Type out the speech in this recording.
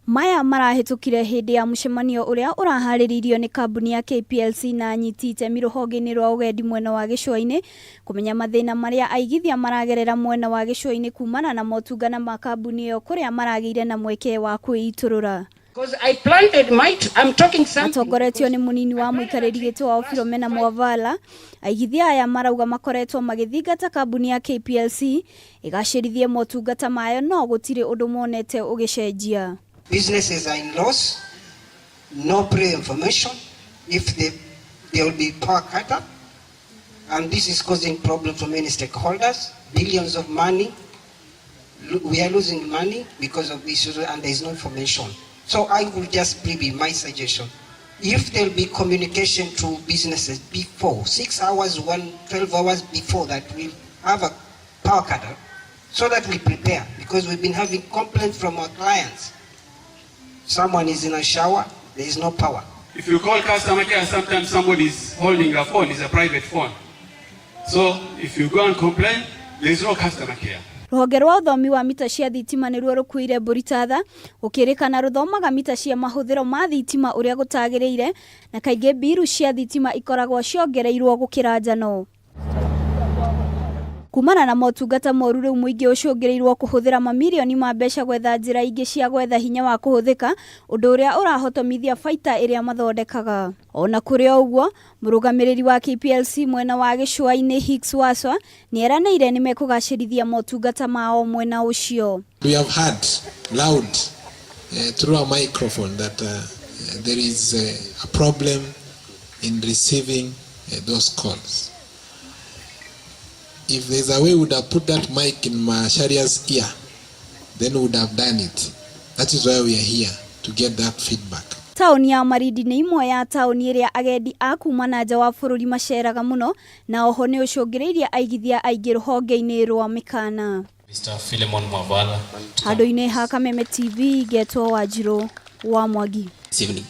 Maya marahĩtũkire hĩndĩ ya mũcemanio ũrĩa ũraharĩrĩirio nĩ kambuni ya KPLC na anyiti itemi rũhonge-inĩ rwa ũgendi mwena wa gĩcũa-inĩ kũmenya mathĩna marĩa aigithia maragerera mwena wa gĩcũa-inĩ kumana na motungana ma kambuni ĩyo kũrĩa maragĩire na mweke wa kwĩitũrũra. Matongoretio nĩ mũnini wa mũikarĩri gĩtĩ wao Philomena Mwavala, aigithia aya marauga makoretwo magĩthingata kambuni ya KPLC ĩgacĩrithie motungata mayo no gũtirĩ ũndũ monete ũgĩcenjia. Businesses are in loss, no pre-information if there will be power cut up, and this is causing problems for many stakeholders, billions of money. We are losing money because of issues and there is no information. So I will just be my suggestion. If there will be communication to businesses before, 6 hours, 1, 12 hours before that, we'll have a power cut so that we prepare, because we've been having complaints from our clients. Someone is in a shower, there is no power. If you call customer care, sometimes somebody is holding a phone, it's a private phone. So if you go and complain, there is no customer care. Rũhonge rwa ũthomi wa mita cia thitima nĩruo rũkuire mbũri ta tha gũkĩrĩkana rũthomaga mita cia mahũthĩro ma thitima ũrĩa gũtagĩrĩire na kaingĩ mbiru cia thitima ikoragwo ciongereirwo gũkĩra njano. Kumana na motungata moru rĩu mũingĩ ũcũngĩrĩirwo kũhũthĩra mamirioni ma mbeca gwetha njĩra ingĩ cia gwetha hinya wa kũhũthĩka, ũndũ ũrĩa ũrahotomithia baita ĩrĩa mathondekaga. Ona kũrĩ o ũguo, mũrũgamĩrĩri wa KPLC mwena wa gĩcũa-inĩ Hicks Waswa nĩeranĩire nĩmekũgacĩrithia motungata mao mwena ũcio. We have heard loud through our microphone that there is a problem in receiving those calls. If there's a way we would have put that mic in Macharia's ear, then we would have done it. That is why we are here, to get that feedback. Taũni ya Malindi nĩ imwe ya taũni ĩrĩa agendi a kuma na nja wa bũrũri maceraga mũno na oho nĩ ũcũngĩrĩirie aigithia aingĩ rũhonge-inĩ rwa mĩkana. Mr. Philemon Mwavala. Handũ-inĩ ha Kameme TV, ngetwo Wanjirũ wa Mwangi. This evening.